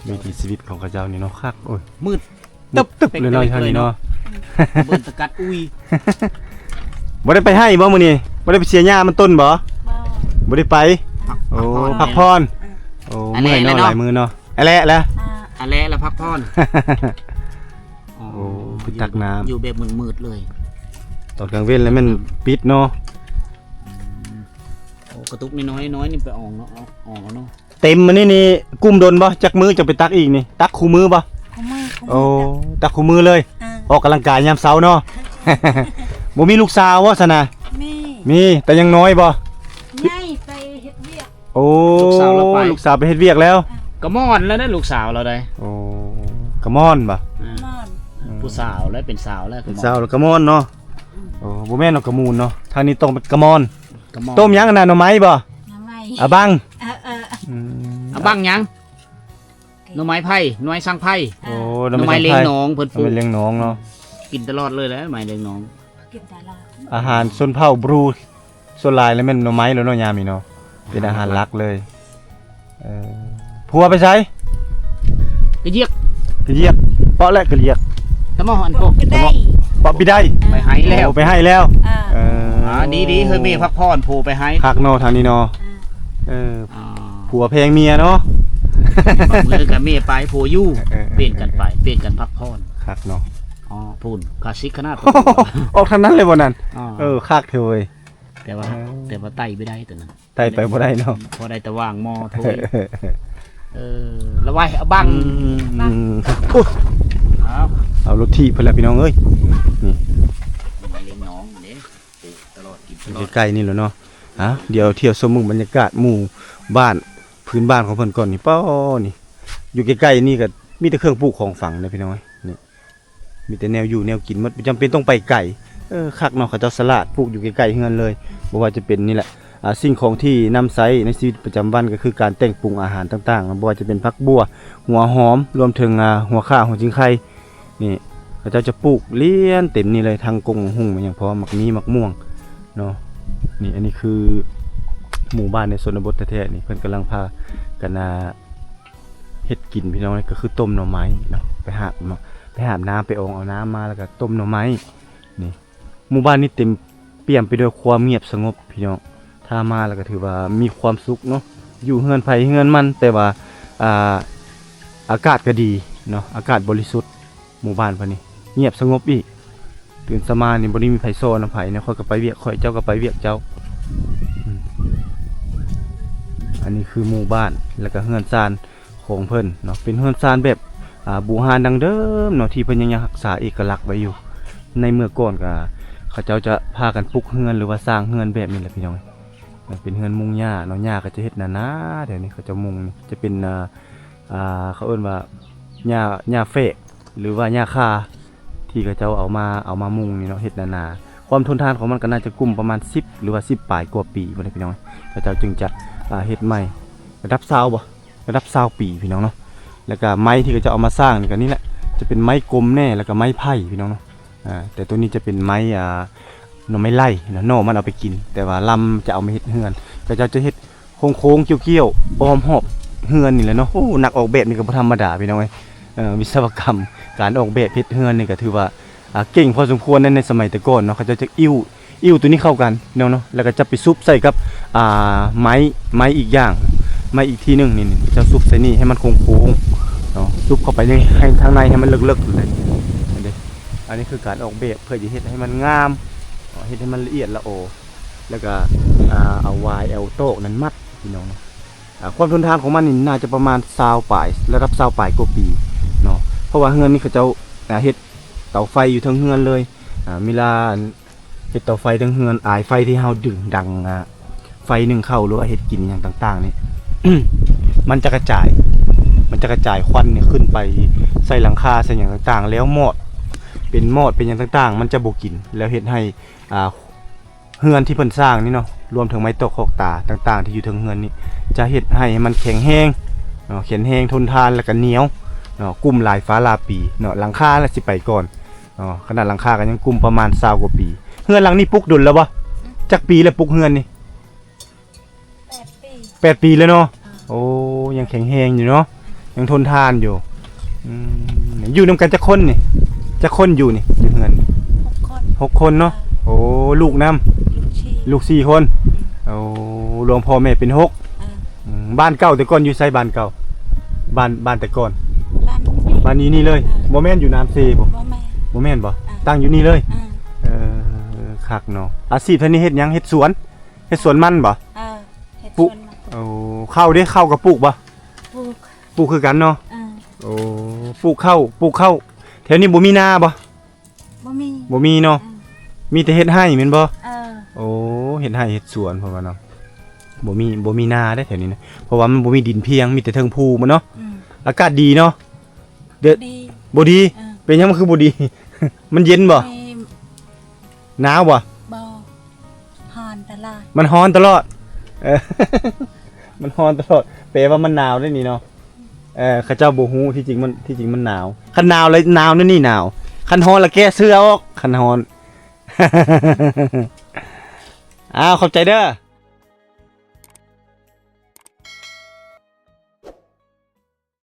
ວິຖີຊີວິດຂອງເຂົາເຈົ້ານີ້ເນາະ ຄັກ ໂອ້ຍ ມືດ ຕຶບໆເລີຍເນາະ ທາງນີ້ເນາະ ເບິ່ງຕະກັດອຸຍ ບໍ່ໄດ້ໄປໄຮ່ບໍ່ມື້ນີ້ ບໍ່ໄດ້ໄປເສຍຫຍ້າມັນຕົ້ນບໍ່ ບໍ່ ບໍ່ໄດ້ໄປ ພັກ ໂອ້ ພັກຜ່ອນ ພັກຜ່ອນ ເອີ ໂອ້ ອັນແລະ ເມື່ອຍເນາະ ແລະເນາະ ຫຼາຍມື້ເນາະ ອັນແລະລະ ອັນແລະລະ ພັກຜ່ອນ ໂອ້ ໂອ້ ໄປຕັກນ້ຳ ຢູ່ແບບມືດໆເລີຍ ຕອນກາງເວັນລະແມ່ນປິດເນາະ ອືມ ໂອ້ ກະຕຸກນ້ອຍໆ ນ້ອຍນີ້ໄປອອງເນາະ ອອກ ອອກເນາະ ເຕັມມື້ນີ້ນີ້ ກຸ້ມດົນບໍ່? ຈັກມື້ຈັ່ງໄປຕັກອີກນີ້? ຕັກຄູ່ມື້ບໍ່? ຄູ່ມື້ ຄູ່ມື້ ໂອ້ ຕັກ ຕັກຄູ່ມື້ເລີຍ ເອີ ອອກກຳລັງກາຍຍາມເຊົ້າເນາະ ບໍ່ມີລູກສາວບໍ່ຊັ້ນນະ? ມີ ມີ ແຕ່ຍັງນ້ອຍບໍ່? ໃຫຍ່ໄປເຮັດວຽກ ໂອ້ ລູກສາວລາວໄປ ລູກສາວໄປເຮັດວຽກແລ້ວ ເອີ ກະມ່ອນແລ້ວເດ້ ລູກສາວລາວໄດ໋ ໂອ້ ກະມ່ອນບໍ່? ເອີ ກະມ່ອນ ອືມ ຜູ້ສາວແລ້ວ ເປັນສາວແລ້ວ ເປັນສາວແລ້ວກະມ່ອນເນາະ ອືມ ໂອ້ ບໍ່ແມ່ນເນາະ ກະມູນເນາະ ທາງນີ້ຕ້ອງເປັນກະມ່ອນ ກະໝໍ້ ຕົ້ມຫຍັງອັນນັ້ນ ໜໍ່ໄມ້ບໍ່? ໜໍ່ໄມ້ ອາບັງ ເອີໆ ອືມ ອາບັງຫຍັງ? ໜໍ່ໄມ້ໄຜ່ ໜໍ່ໄມ້ສັງໄຜ່ ໂອ້ ໜໍ່ໄມ້ ໜໍ່ໄມ້ລ້ຽງໜອງ ເພິ່ນປູກ ໜໍ່ໄມ້ລ້ຽງໜອງເນາະ ກິນຕະຫຼອດເລີຍແຫຼະ ໜໍ່ໄມ້ລ້ຽງໜອງ ກິນຕະຫຼອດ ອາຫານຊົນເຜົ່າບຣູ ສ່ວນຫຼາຍແລ້ວແມ່ນໜໍ່ໄມ້ແລ້ວເນາະ ຍາມນີ້ເນາະ ເປັນອາຫານຫຼັກເລີຍ. ເອີ ຜົວໄປໃສ? ກະຢຽກ ກະຢຽກ ເປາະແຫຼະກະຢຽກ ສະໝໍອັນໂພກ ເປາະບິໄດ ໄປໄຮ່ແລ້ວ ໂອ້ ໄປໄຮ່ແລ້ວ. ເອີ ເອີ ອ່າ ດີໆ ເຮີ້ຍ ເມພັກຜ່ອນ ຜົວໄປໄຮ່ ຄັກເນາະ ທາງນີ້ເນາະ. ເອີ ເອີ ຜົວແພງເມຍເນາະ ບາງມື້ກະເມໄປ ຜົວຢູ່ ເອີ ເອີ ປ່ຽນກັນໄປ ເອີ ປ່ຽນກັນພັກຜ່ອນ ຄັກເນາະ. ອໍ ພຸ້ນ ຄາຊິກຂະໜາດ ອອກທາງນັ້ນເລີຍບໍ່ນັ້ນ? ອໍ ເອີ ຄັກແທ້ເວີຍ ແຕ່ວ່າ ເອີ ແຕ່ວ່າໄຕ່ບໍ່ໄດ້ຕົວນັ້ນ ໄຕ່ໄປບໍ່ໄດ້ເນາະ ພໍໄດ້ແຕ່ວາງໝໍ້ຖ້ວຍ. ເອີ ລະໄວ້ເອົາບັງ ອືມ ເອົາ ເອົາລົດຖີບເພິ່ນລະພີ່ນ້ອງເອີຍ. ນີ້ ມາເລັງນ້ອງເດ້ ປູກຕະຫຼອດ ກິນຕະຫຼອດ ຢູ່ໃກ້ໆນີ້ແຫຼະເນາະ. ອ່າ ດຽວທ່ຽວຊົມເບິ່ງບັນຍາກາດໝູ່ບ້ານ ພື້ນບ້ານຂອງເພິ່ນກ່ອນນີ້. ປ້ອ ນີ້ ຢູ່ໃກ້ໆນີ້ກະມີແຕ່ເຄື່ອງປູກຂອງຝັງເດ້ພີ່ນ້ອງເອີຍ. ນີ້ ມີແຕ່ແນວຢູ່ແນວກິນໝົດ ບໍ່ຈຳເປັນຕ້ອງໄປໄກ. ເອີ ຄັກເນາະ ເຂົາເຈົ້າສະຫຼາດ ປູກຢູ່ໃກ້ໆເຮືອນເລີຍ. ບໍ່ວ່າຈະເປັນນີ້ແຫຼະ ອ່າ ສິ່ງຂອງທີ່ນຳໃຊ້ໃນຊີວິດປະຈຳວັນ ກໍຄືການແຕ່ງປຸງອາຫານຕ່າງໆ ບໍ່ວ່າຈະເປັນຜັກບົ່ວ ຫົວຫອມ ລວມເຖິງ ອ່າ ຫົວຂ່າ ຫົວຈິງໄຄ ນີ້ ເຂົາເຈົ້າຈະປູກລຽນເຕັມນີ້ເລີຍ ທັງກົງຫຸ່ງ ຫຍັງພ້ອມ ໝາກມີ ໝາກມ່ວງເນາະ. ນີ້ ອັນນີ້ຄືໝູ່ບ້ານໃນຊົນນະບົດແທ້ໆ ນີ້ ເພິ່ນກຳລັງພາກັນ ອ່າ ເຮັດກິນພີ່ນ້ອງເອີຍ ກໍຄືຕົ້ມໜໍ່ໄມ້ເນາະ. ໄປຫາ ໄປຫາບນ້ຳ ໄປອອງເອົານ້ຳມາ ແລ້ວກໍຕົ້ມໜໍ່ໄມ້. ນີ້ ໝູ່ບ້ານນີ້ເຕັມປ່ຽມໄປດ້ວຍຄວາມງຽບສະຫງົບພີ່ນ້ອງ. ຖ້າມາແລ້ວກໍຖືວ່າມີຄວາມສຸກເນາະ ຢູ່ເຮືອນໃຜເຮືອນມັນ ແຕ່ວ່າ ອ່າ ອາກາດກໍດີເນາະ ອາກາດບໍລິສຸດ. ໝູ່ບ້ານເພິ່ນນີ້ງຽບສະຫງົບອີກ. ຕື່ນເຊົ້າມານີ້ບໍ່ໄດ້ມີໃຜສໍ້ນຳໃຜເນາະ ຂ້ອຍກໍໄປວຽກຂ້ອຍ ເຈົ້າກໍໄປວຽກເຈົ້າ. ອືມ ອັນນີ້ຄືໝູ່ບ້ານ ແລ້ວກໍເຮືອນຊານຂອງເພິ່ນເນາະ ເປັນເຮືອນຊານແບບ ອ່າ ບູຮານດັ້ງເດີມເນາະ ທີ່ເພິ່ນຍັງ ຍັງຮັກສາເອກະລັກໄວ້ຢູ່. ໃນເມື່ອກ່ອນກໍເຂົາເຈົ້າຈະພາກັນປຸກເຮືອນ ຫຼືວ່າສ້າງເຮືອນແບບນີ້ແຫຼະພີ່ນ້ອງ. ເປັນເຮືອນມຸງຫຍ້າເນາະ ຫຍ້າກໍຈະເຮັດໜາໆ ແຖວນີ້ເຂົາເຈົ້າມຸງ ຈະເປັນ ອ່າ ອ່າ ເຂົາເອີ້ນວ່າຫຍ້າ ຫຍ້າແຝກ ຫຼືວ່າຫຍ້າຄາ ທີ່ເຂົາເຈົ້າເອົາມາ ເອົາມາມຸງນີ້ເນາະ ເຮັດໜາໆ. ຄວາມທົນທານຂອງມັນກໍໜ້າຈະກຸ້ມປະມານສິບ ຫຼືວ່າສິບປາຍກວ່າປີພຸ້ນແຫຼະພີ່ນ້ອງ ເຂົາເຈົ້າຈຶ່ງຈະ ອ່າ ເຮັດໃໝ່. ລະດັບຊາວບໍ່? ລະດັບຊາວປີພີ່ນ້ອງເນາະ. ແລ້ວກໍໄມ້ທີ່ເຂົາເຈົ້າເອົາມາສ້າງນີ້ກໍນີ້ແຫຼະ ຈະເປັນໄມ້ກົມແດ່ ແລ້ວກໍໄມ້ໄຜ່ພີ່ນ້ອງເນາະ. ອ່າ ແຕ່ໂຕນີ້ຈະເປັນໄມ້ ອ່າ ໜໍ່ໄມ້ໄລ່ເນາະ ໜໍ່ມັນເອົາໄປກິນ ແຕ່ວ່າລຳຈະເອົາມາເຮັດເຮືອນ. ເຂົາເຈົ້າຈະເຮັດໂຄ້ງໆ ກ້ຽວໆ ອ້ອມຮອບເຮືອນນີ້ແຫຼະເນາະ. ໂອ້ ນັກອອກແບບນີ້ກໍບໍ່ທຳມະດາພີ່ນ້ອງເອີຍ. ເອີ ວິສະວະກຳ ການອອກແບບເຮັດເຮືອນນີ້ກໍຖືວ່າ ອ່າ ເກັ່ງພໍສົມຄວນໃນ ໃນສະໄໝແຕ່ກ່ອນເນາະ. ເຂົາເຈົ້າຈະອິ້ວ ອິ້ວໂຕນີ້ເຂົ້າກັນເນາະ ເນາະ ແລ້ວກໍຈະໄປຊຸບໃສ່ກັບ ອ່າ ໄມ້ ໄມ້ອີກຢ່າງ ໄມ້ອີກທີໜຶ່ງນີ້ ນີ້ ເຈົ້າຊຸບໃສ່ນີ້ໃຫ້ມັນໂຄ້ງໆເນາະ ຊຸບເຂົ້າໄປໃນ ໃຫ້ທາງໃນໃຫ້ມັນເລິກໆເລີຍ. ອັນນີ້ຄືການອອກແບບເພື່ອຈະເຮັດໃຫ້ມັນງາມ ເຮັດໃຫ້ມັນລະອຽດລະອໍ ແລ້ວກໍ ອ່າ ເອົາຫວາຍ ເອົາຕອກນັ້ນມັດ ພີ່ນ້ອງເນາະ. ອ່າ ຄວາມທົນທານຂອງມັນນີ້ໜ້າຈະປະມານຊາວປາຍ ລະດັບຊາວປາຍກວ່າປີເນາະ ເພາະວ່າເຮືອນນີ້ເຂົາເຈົ້າ ອ່າ ເຮັດເຕົາໄຟຢູ່ເທິງເຮືອນເລີຍ. ອ່າ ເວລາ ເຮັດເຕົາໄຟເທິງເຮືອນ ອາຍໄຟທີ່ເຮົາດຶງດັງ ອ່າ ໄຟໜຶ້ງເຂົ້າ ຫຼືວ່າເຮັດກິນຫຍັງຕ່າງໆນີ້ ມັນຈະກະຈາຍ ມັນຈະກະຈາຍຄວັນນີ້ຂຶ້ນໄປໃສ່ຫຼັງຄາ ໃສ່ຫຍັງຕ່າງໆ ແລ້ວມອດ ເປັນມອດເປັນຫຍັງຕ່າງໆ ມັນຈະບໍ່ກິນ ແລ້ວເຮັດໃຫ້ ອ່າ ເຮືອນທີ່ເພິ່ນສ້າງນີ້ເນາະ ລວມເຖິງໄມ້ຕອກຄອກຕາຕ່າງໆ ທີ່ຢູ່ເທິງເຮືອນນີ້ ຈະເຮັດໃຫ້ມັນແຂງແຮງເນາະ ແຂງແຮງ ທົນທານ ແລ້ວກໍໜຽວເນາະ ກຸ້ມຫຼາຍຟ້າຫຼາຍປີເນາະ. ຫຼັງຄາລະຊິໄປກ່ອນເນາະ ຂະໜາດຫຼັງຄາກໍຍັງກຸ້ມປະມານຊາວກວ່າປີ. ເຮືອນຫຼັງນີ້ປຸກດົນແລ້ວບໍ່? ອືມ ຈັກປີແລ້ວປຸກເຮືອນນີ້? ແປດປີ ແປດປີແລ້ວເນາະ. ອ່າ ໂອ້ ຍັງແຂງແຮງຢູ່ເນາະ ຍັງທົນທານຢູ່. ອືມ ຢູ່ນຳກັນຈັກຄົນນີ້? ຈັກຄົນຢູ່ນີ້ ຢູ່ເຮືອນ? ຫົກຄົນ ຫົກຄົນເນາະ. ອ່າ ໂອ້ ລູກນຳ? ລູກສີ່ ລູກສີ່ຄົນ. ອືມ ໂອ້ ລວມພໍ່ແມ່ເປັນຫົກ. ອ່າ ອືມ ບ້ານເກົ່າແຕ່ກ່ອນຢູ່ໃສ? ບ້ານເກົ່າ ບ້ານ ບ້ານແຕ່ກ່ອນ ບ້ານຢູ່ນີ້ ບ້ານຢູ່ນີ້ເລີຍ. ອ່າ ບໍ່ແມ່ນຢູ່ນ້ຳເຊບໍ່? ບໍ່ແມ່ນ ບໍ່ແມ່ນບໍ່? ອ່າ ຕັ້ງຢູ່ນີ້ເລີຍ. ອ່າ ເອີ ຄັກເນາະ. ອາຊີບທາງນີ້ເຮັດຫຍັງ? ເຮັດສວນ? ເຮັດສວນມັນບໍ່? ເອີ ເຮັດ ປູກ ສວນມັນ. ໂອ້ ເຂົ້າເດ້ ເຂົ້າກໍປູກບໍ່? ປູກ ປູກຄືກັນເນາະ. ເອີ ໂອ້ ປູກເຂົ້າ ປູກເຂົ້າ. ແຖວນີ້ບໍ່ມີນາບໍ່? ບໍ່ມີ ບໍ່ມີເນາະ. ເອີ ມີແຕ່ເຮັດໄຮ່ແມ່ນບໍ່? ເອີ ໂອ້ ເຮັດໄຮ່ເຮັດສວນ ເພາະວ່າເນາະ ບໍ່ມີ ບໍ່ມີນາເດ້ແຖວນີ້ນະ ເພາະວ່າມັນບໍ່ມີດິນພຽງ ມີແຕ່ເທິງພູມັນເນາະ. ອືມ ອາກາດດີເນາະ. ເດ ບໍ່ດີ ບໍ່ດີ. ເອີ ເປັນຫຍັງມັນຄືບໍ່ດີ? ມັນເຢັນບໍ່? ມີ ໜາວບໍ່? ບໍ່ ຮ້ອນຕະຫຼອດ ມັນຮ້ອນຕະຫຼອດ. ເອີ ມັນຮ້ອນຕະຫຼອດ ແປວ່າມັນໜາວເດ້ນີ້ເນາະ. ເອີ ເຂົາເຈົ້າບໍ່ຮູ້ ທີ່ຈິງມັນ ທີ່ຈິງມັນໜາວ. ຄັນໜາວລະໜາວແນວນີ້ໜາວ ຄັນຮ້ອນລະແກ້ເສື້ອອອກ ຄັນຮ້ອນ. ອ້າວ ຂອບໃຈເດີ.